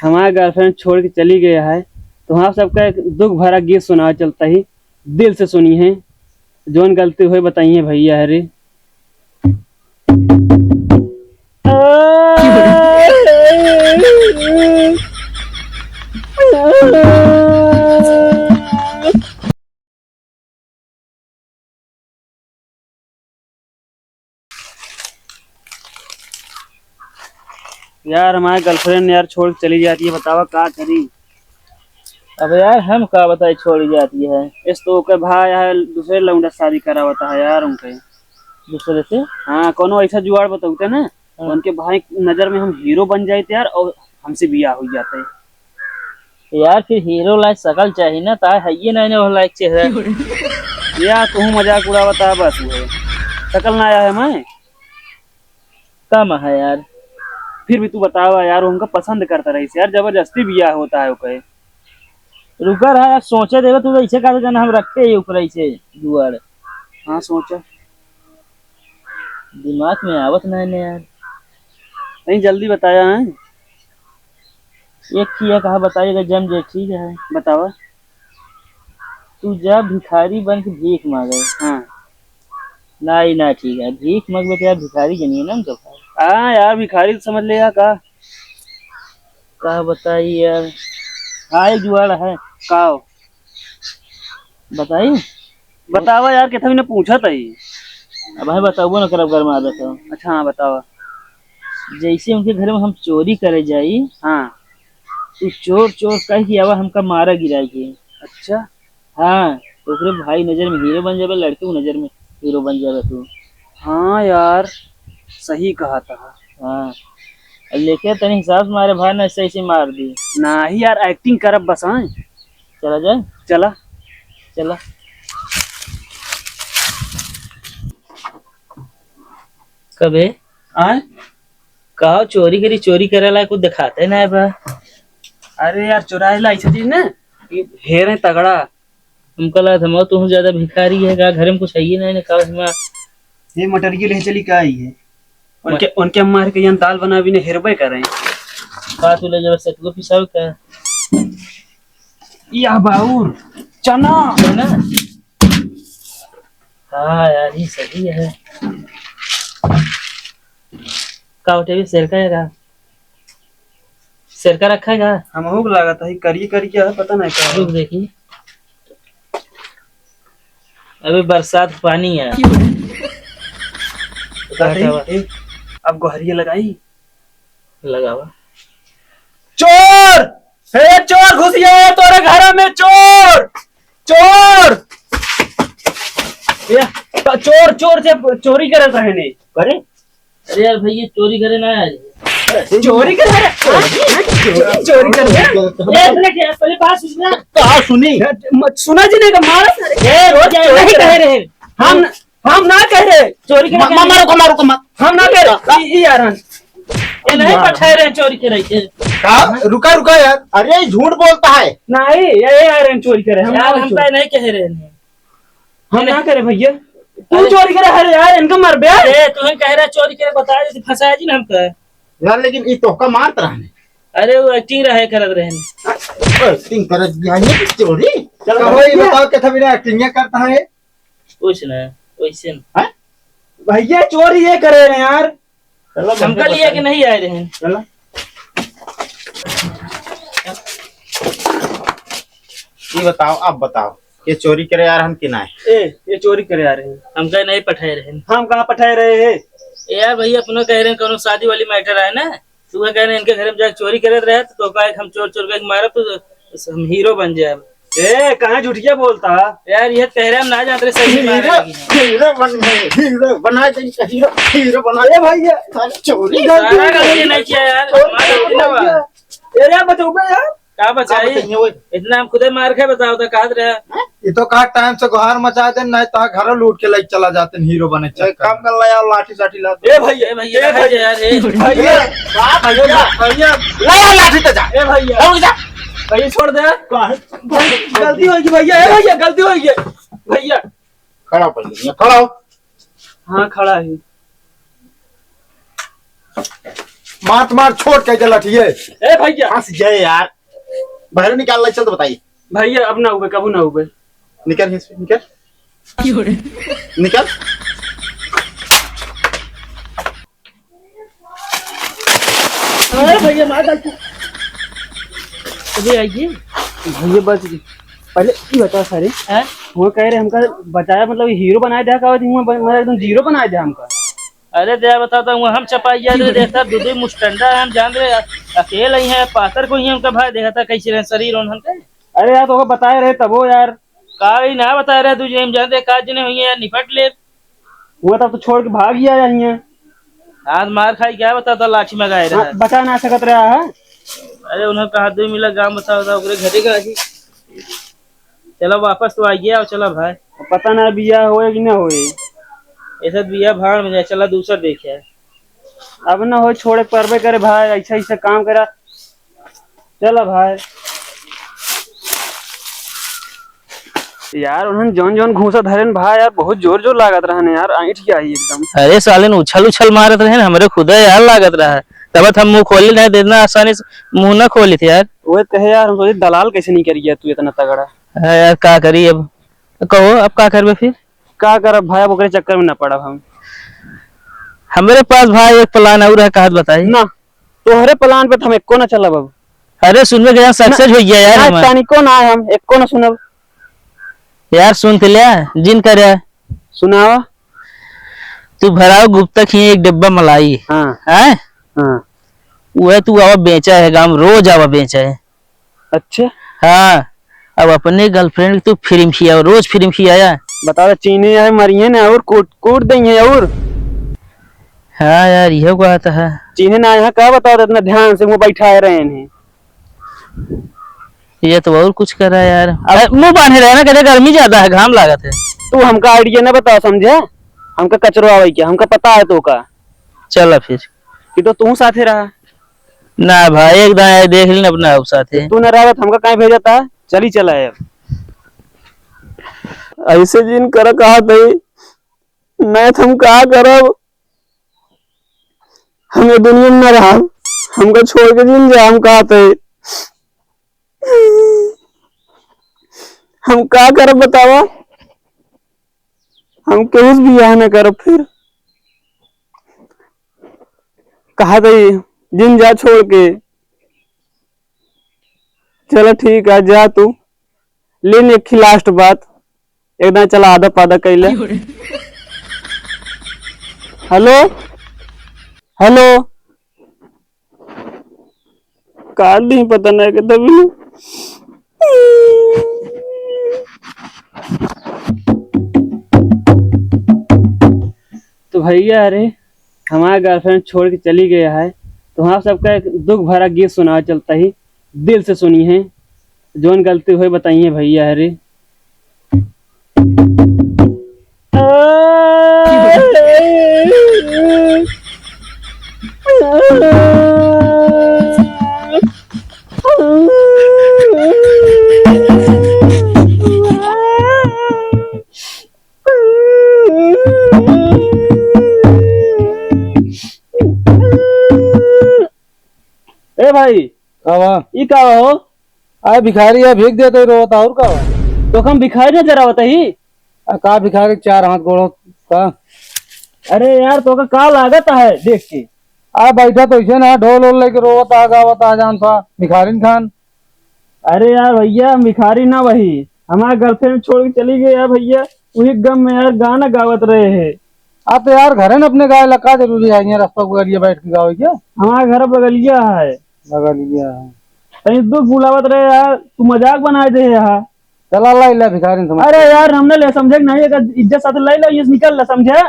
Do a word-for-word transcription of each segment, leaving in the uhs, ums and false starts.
हमार girlfriend छोड़ के चली गया है, तो हम सबका एक दुख भरा गीत सुनावे चलता ही, दिल से सुनी है। जौन गलती होई बताइए भैया, अरे। यार, हमारी girlfriend यार छोड़ के चली जाती है, बतावा का करी? अबे यार, हम का बताई, छोड़ी जाती है। इस तो ओके भाई है, दूसरे लौंडा से शादी करावता है यार उनके। दूसरे से? हाँ, कोनो ऐसा जुगाड़ बताउते ना, हाँ। उनके भाई नजर में हम हीरो बन जाते यार, और हमसे बियाह हो जाते। यार, फिर हीरो लायक शकल चाहिए ना, ता है ये नए नए लायक चेहरा। यार, तू मजाक उड़ावता है बस, वो है शकल ना आया है मैं। कम है यार। फिर भी तू बतावा यार, वो हमका पसंद करता रही यार, जबरदस्ती बियाह होता है ओके। रुका रहा यार, सोचे देवे तू तो ऐसे कहते जाना हम रखते ही ऊपर ऐसे जुआड़। हाँ, सोचा। दिमाग में आवत नहीं ने यार। नहीं, जल्दी बताया है। एक ही है, कहा बताइएगा, जम जे, ठीक है। बतावा। तू जा भिखारी बन के भीख मांगे। हाँ। ना, ई ना ठीक है, भीख मांगबे तो यार भिखारी जनिए ना उनका भाई। हाँ यार, भिखारी तो समझ ले यार का। का बताई यार, हाँ, एक जुगाड़ है। का हो? बताई? बतावा यार, कितना ने पूछा था ये। अब है बताबो ना करब घर में आदत हो। अच्छा, हाँ, बतावा। जैसे उनके घर में हम चोरी करे जाई, हाँ। तू चोर चोर कह के आवा, हमका मारा गिराई के। अच्छा। हाँ, तो ओकरे भाई नजर में हीरो बन जाबे, लड़के के नजर में हीरो बन जाबे तू। हाँ यार, सही कहा था। हाँ, अब लेके तनी हिसाब से मारे भाई, ना ऐसे ऐसे मार दी। नाही यार, acting करब बस, हाँ। चला जाए? चला। चला। कबे? आय? का चोरी करी, चोरी करे ला कुछ दिखाते ना बा। अरे यार, चुराए ला ऐसे चीज ना, ये हेरे तगड़ा। हमका लगा था, तू ज्यादा भिखारी है का, घर में कुछ है ही नहीं ना, का हमा ये मटरिये ले चली का आई है? उनके, उनके मार के यहाँ दाल बनावी ने हेरबे करे। का तू ले जाबे सतुआ पिसावे का? या बाउर, चना। चना? हाँ यार, ये सही है। का उठे भी सिरका है का? सिरका रखा है का? हमहू को लागत है, करिए करिए है, पता नहीं का। रुक देखी। अबे बरसात पानी है। अरे, हटावा। ए, अब गोहरिया लगाई। लगावा। चोर! हे चोर, घुस गया है तोरे घर में, चोर! चोर! ये, तो चोर, चोर से चोरी करे तो है नहीं। अरे? अरे यार भैया, चोरी करे ना आए। चोरी करे? अरे, हाँ? चोरी, चोरी करे? ए, एक मिनट यार, पहले बात सुनना। कहा सुनी? मत सुना जी, नहीं तो मारा सारे। ए, रोज चोरी नहीं करे। कह रहे। हम हम ना कह रहे चोरी करे। मा-, मा-, मारो को, मारो को, मा-, हम ना कह रहे। ई, ई यार हन। ये नहीं पठाए रहे चोरी करे के। का? रुका, रुका यार। अरे, ये झूठ बोलता है। नहीं, ये, ये आ रहे हैं चोरी करे। हम यार, ना हम चोरी। तो नहीं कह रहे हैं। हम ना करे भैया। तू अरे। चोरी करे, अरे यार, इनका मर बे। अरे, तुम्हें कह रहा चोरी करे, बताया जैसे फंसाया जी ना हमका। यार, लेकिन ये तोहका मारत रहने। अरे, वो acting रहे करत रहने। Acting करत जाने की चोरी। चलो कहो, ये भैया। बताओ, कैसा बिना acting करता है? कुछ ना, वैसे ना। हैं? भैया चोरी ये करे रहे यार। चलो, हमका भैया लिए बताइए। कि नहीं आए रहे? चलो। ये बताओ, आप बताओ, ये चोरी करे आ रहन कि नहीं? ए, ये चोरी करे आ रहे हैं। हमका नहीं पठाए रहे। हम कहाँ पठाए रहे हैं? ए यार भैया, अपना कह रहे हैं, कोनो शादी वाली matter है ना? तू कह रहे इनके घर में जाके चोरी करत रहे, तो का हम चोर चोर के मारब, तो हम हीरो बन जाए। ए, कहाँ झूठिया बोलता? यार, ये कह रहे हम ना जानते रहे, सही मारे हीरो, लगी हैं। हीरो बन गए, हीरो बना दे, हीरो, हीरो बना दे। ए भैया, सारे चोरी कर सारा दिए। गलती नहीं किया यार, चोरी हमारा कर गलती ना दिया। बा। ए रे, बचाओ बे यार। का बचाई? का बचाई? ओए। इतना हम खुदे मार खाए, बताओ तो, कहा रहे। ये तो कहा टाइम से गोहार मचा दे, नहीं तो घर लूट के लेके चला जाते हैं हीरो बने एक चक्कर। काम कर ला यार, लाठी साठी ला। ए भैया, ए भैया, ए भैया। यार, ए। भैया, भैया, भैया। ला यार लाठी तो जा। ए भैया। जा। भैया छोड़ दे। गलती हो गई भैया, ए भैया, गलती हो गई। भैया। खड़ा पहले, यहाँ खड़ा हो। हाँ, खड़ा है। मार तो मार, छोट कह के लठिए। ए भैया। फंस गए यार। बाहर निकाल लाई, चल तो बताइए। भैया, अब ना हुए, कबू ना हुए। निकल हिंस पे, निकल। निकल। अरे भैया, मार डाल तू। अबे आइए। भैया, बच गई। पहले ई बता सारे। हैं? वो कह रहे हमका बचाया, मतलब हीरो बनाए दिया का, वो मैं एकदम जीरो बनाए दिया हमका। अरे दे बताता हूँ, हम चपाइया रे, देखता दू दू मुस्टंडा है, हम जान रहे अकेले ही हैं, पातर कोई है उनका भाई, देखता कैसे रहे शरीर उन्हन के। अरे यार, तो बताए रहे तबो यार। का ही ना बताए रहे तुझे, हम जानते का जने हुई है यार, निपट ले। वो तब तो छोड़ के भाग गया यहाँ। आज मार खाई क्या बताता, लाठी में गाए रहा। हाँ, बचा ना सकत रहा है। अरे उन्हें कहा दो मिला गाँव बताओ था, ओकरे घरे का ही। चला वापस तो आ गया, चला भाई। पता ना बिया होए कि ना होए। ऐसा बिया भाड़ में जाए, चला दूसर देखे। अब ना हो, छोड़े परबे करे भाई, ऐसा ऐसा काम करा। चला भाई। यार, उन्हन जौन जौन घूसा धरेन भाई, यार, बहुत जोर जोर लागत रहन यार, ऐंठ के आई एकदम। अरे साले न उछल उछल मारत रहन, हमरे खुदे यार लागत रहा। तब हम मुंह खोली नहीं, इतना आसानी से मुंह ना खोली थे यार। वो कहे यार, हम सोचे दलाल कैसे नहीं करी गया तू इतना तगड़ा। हाँ यार, का करी अब? कहो, अब का करबे फिर? का करब भाई, अब ओकरे चक्कर में ना पड़ब हम। हमरे पास भाई एक प्लान और है, कहत बताई। ना, तोहरे प्लान पे तो हम एको ना चलब अब। अरे सुनबे गया, ना, सक्सेस हो गया यार ना, हमार। तनिको ना हम एको ना सुनब। यार सुन तो लिया, जिन करे। सुनावा। तू भराव गुप्ता खिए एक डिब्बा मलाई। हाँ। हैं? हाँ। वह तू आवा बेचा है गाँव, रोज आवा बेचा है। अच्छा। हाँ, अब अपने गर्लफ्रेंड की तू फ्री में खियावा, रोज फ्री में खियाया। बता दे, चीन्हे आए मरिए ना और कूट, कूट देंगे और। हाँ यार, यह बात है। चीन्हे ना यहाँ का बता दे, इतना ध्यान से मुँह बैठाए रहे हैं। ये तो और कुछ करा यार। अब मुँह बांधे रहे ना, कहते गर्मी ज्यादा है, घाम लागत है। तू हमका आइडिया ना बताओ, समझे? हमका कचरो आवे क्या? हमका पता है तो का। चला फिर। कि तो तू साथे रहा। ना भाई, एक दाएं देख ली ना अपना, अब साथे। तू ना रहत, हमका काहे भेजत है? चली चला है अब। ऐसे जिन कर कहा तई, नहीं तो हम का करब? हम ये दुनिया में ना रहब, हमका छोड़ के जिन जा, हम कहा तई। हम का करब बतावा? हम केहू से बियाह न करब फिर। कहा तई, जिन जा छोड़ के। चला ठीक है, जा तू। लेन एक ही लास्ट बात, एकदम चला आधा पादा कैले। हेलो, हेलो। काट दी, पता ना के तभी। तो भैया, अरे, हमारा गर्लफ्रेंड छोड़ के चली गया है, तो हम सबका एक दुख भरा गीत सुनावा चलता ही, दिल से सुनी है। जौन गलती होए बताइए भैया, अरे। ए भाई, का बा? ई का हो? आए भिखारी है, भीख देते ही रोवत, और का बा? तो हम भिखारी नजर आवत ही? आ, का भिखारी, चार हाथ गोड़ का? अरे यार, तो का, का लागत है देख के? आ, बैठा तो इसे ना, ढोल वोल लेके रोवत आ, गावत आ, जान था, भिखारिन खान। अरे यार भैया, हम भिखारी ना वही, हमारा गर्लफ्रेंड छोड़ के चली गई यार भैया, वही गम में यार गाना गावत रहे हैं। आ तो यार, घरे न अपने गाए ला का जरूरी है, यहाँ रास्ता बगलिया बैठ के गावे क्या? हमारा घर बगलिया है। बगलिया है। तनी दुख बुलावत रहे यार, तू मजाक बनाए दे यार। चला ला, इला भिखारी समझ। अरे यार, हमने ले समझे कि नहीं, अगर इज्जत साथ ले लो, ये निकल ला, समझे?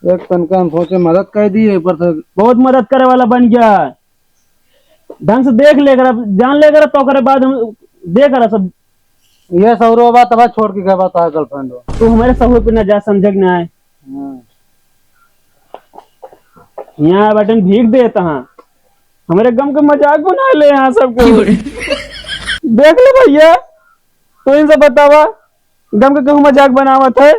एक तनका हम सोचे मदद कर दी, ऊपर से बहुत मदद करे वाला बन गया। ढंग से देख ले कर, जान ले कर, तो करे बाद हम देख रहा सब। ये सौरो बात अब छोड़ के गए बात है गर्लफ्रेंड हो। तू हमारे सहूर पे ना जा, समझे कि ना है। हाँ। यहाँ बैठन भीख देता हाँ, हमारे गम के मजाक बना ले यहाँ सबको। देख ले भैया, तू इनसे बतावा, गम के कहूँ मजाक बनावत है।